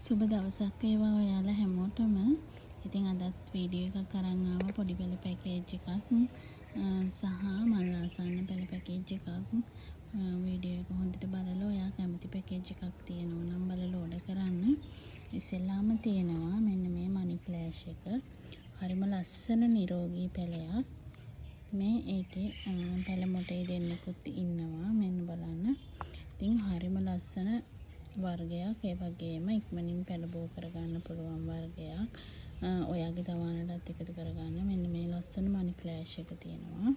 සුබ දවසක් වේවා ඔයාලා හැමෝටම. ඉතින් අදත් වීඩියෝ එකක් අරන් ආවා පොඩි පැල පැකේජ් එකක් සහ මල් ආසන්න පැල පැකේජ් එකක්. වීඩියෝ එක හොඳට බලලා ඔයා කැමති පැකේජ් එකක් තියෙනවා නම් බලලා ඕඩර් කරන්න. ඉස්සෙල්ලාම තියෙනවා මෙන්න මේ මනි ෆ්ලෑෂ් එක. හරිම ලස්සන නිරෝගී පැලයක්. මේ ඒකේ පැල මොටේ දෙන්නෙකුත් ඉන්නවා. මෙන්න බලන්න. ඉතින් හරිම ලස්සන වර්ගයක්. ඒ වගේම ඉක්මනින් පැල බෝ කරගන්න පුළුවන් වර්ගයක්. ඔයාගේ තවානටත් එකතු කරගන්න මෙන්න මේ ලස්සන මනි ෆ්ලෑෂ් එක තියෙනවා.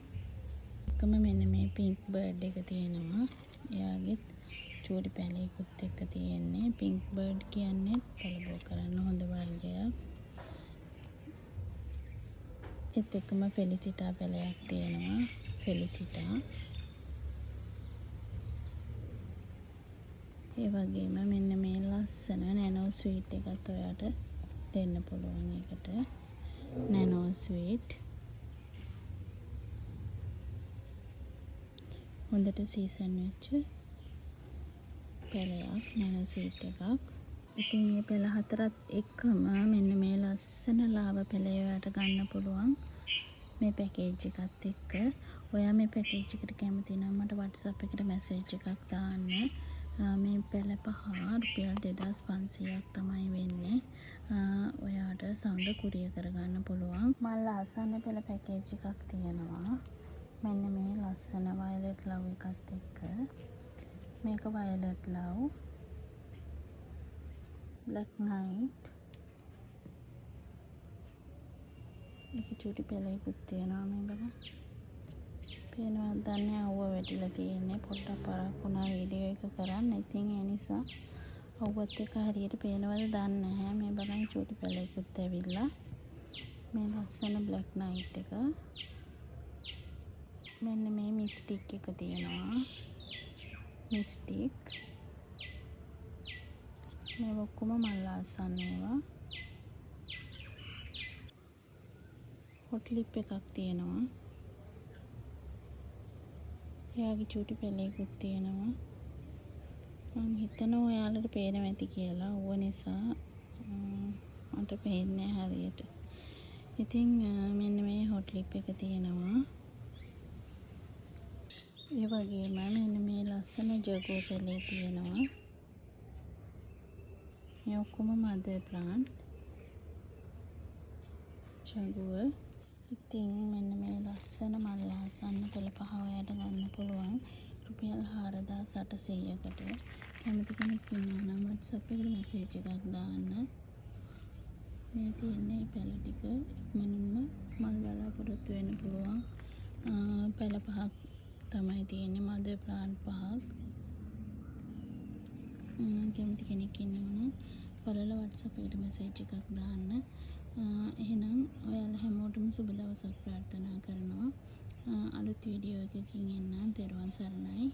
එකම මෙන්න මේ පින්ක් බර්ඩ් එක තියෙනවා. එයාගෙත් චූටි පැලයකුත් එක්ක තියෙන්නේ. පින්ක් බර්ඩ් කියන්නේ පැල බෝ කරන්න හොඳ වර්ගයක්. ඒත් එක්කම ෆෙලිසිටා පැලයක් තියෙනවා. ෆෙලිසිටා. ඒ වගේම මෙන්න මේ ලස්සන නැනෝ ස්වීට් එකත් ඔයාට දෙන්න පුළුවන් ඒකට. Nano sweet. හොඳට සීසන් වෙච්ච පැලයක් නැනෝ ස්වීට් එකක්. ඉතින් මේ පැල හතරත් එක්කම මෙන්න මේ ලස්සන ලාව පැලය ඔයාට ගන්න පුළුවන් මේ පැකේජ් එකත් එක්ක. ඔයා මේ පැකේජ් එකට කැමති නම් මට WhatsApp එකට මැසේජ් එකක් දාන්න. මේ පැල පහ රුපියල් 2500ක් තමයි වෙන්නේ. ඔයාට සඳ කුරියර් කරගන්න පුළුවන්. මල් ආසන්න පැල පැකේජ් එකක් තියෙනවා. මෙන්න මේ ලස්සන වයලට් ලව් එකත් එක්ක. මේක වයලට් ලව්, බ්ලැක් නයිට්. ඒකේ චූටි පැලයකුත් තියෙනවා. මේ බලන්න. පේනවද දන්නේ නැහැ, අවුව වැටිලා තියෙන්නේ. පොඩ්ඩක් පරක්කු වුණා වීඩියෝ එක කරන්න. ඉතින් ඒ නිසා අවුවත් එක්ක හරියට පේනවද දන්නේ නැහැ. මේ බලන්න චූටි පැලයකුත් ඇවිල්ලා. මේ ලස්සන බ්ලැක් නයිට් එක. මෙන්න මේ මිස්ටික් එක තියෙනවා. මිස්ටික්. මේ ඔක්කොම මල් ආසන්න ඒවා. හොට් ලිප් එකක් තියෙනවා. එයාගේ චූටි පැලයකුත් තියෙනවා. මං හිතනවා ඔයාලට පේනවා ඇති කියලා. ඌව නිසා මට පේන්නේ නැහැ හරියට. ඉතින් මෙන්න මේ හොට් ලිප් එක තියෙනවා. ඒ වගේම මෙන්න මේ ලස්සන ජගෝ පැලේ තියෙනවා. මේ ඔක්කොම මදර් ප්ලාන්ට්. ජගුව. ඉතින් මෙන්න මේ ලස්සන මල් ආසන්න පෙළ පහ ඔයාට ගන්න පුළුවන් රුපියල් 4800කට. කැමති කෙනෙක් ඉන්නවා නම් WhatsApp එකට මැසේජ් එකක් දාන්න. මේ තියෙන්නේ පැල ටික. ඉක්මනින්ම මල් බලාපොරොත්තු වෙන්න පුළුවන්. පැල පහක් තමයි තියෙන්නේ, මදර් ප්ලාන්ට් පහක්. කැමති කෙනෙක් ඉන්නවා නම් බලලා WhatsApp එකට මැසේජ් එකක් දාන්න. එහෙනම් ඔයාලා හැමෝටම සුබ දවසක් ප්‍රාර්ථනා කරනවා. අලුත් වීඩියෝ එකකින් එන්නම්. තෙරුවන් සරණයි.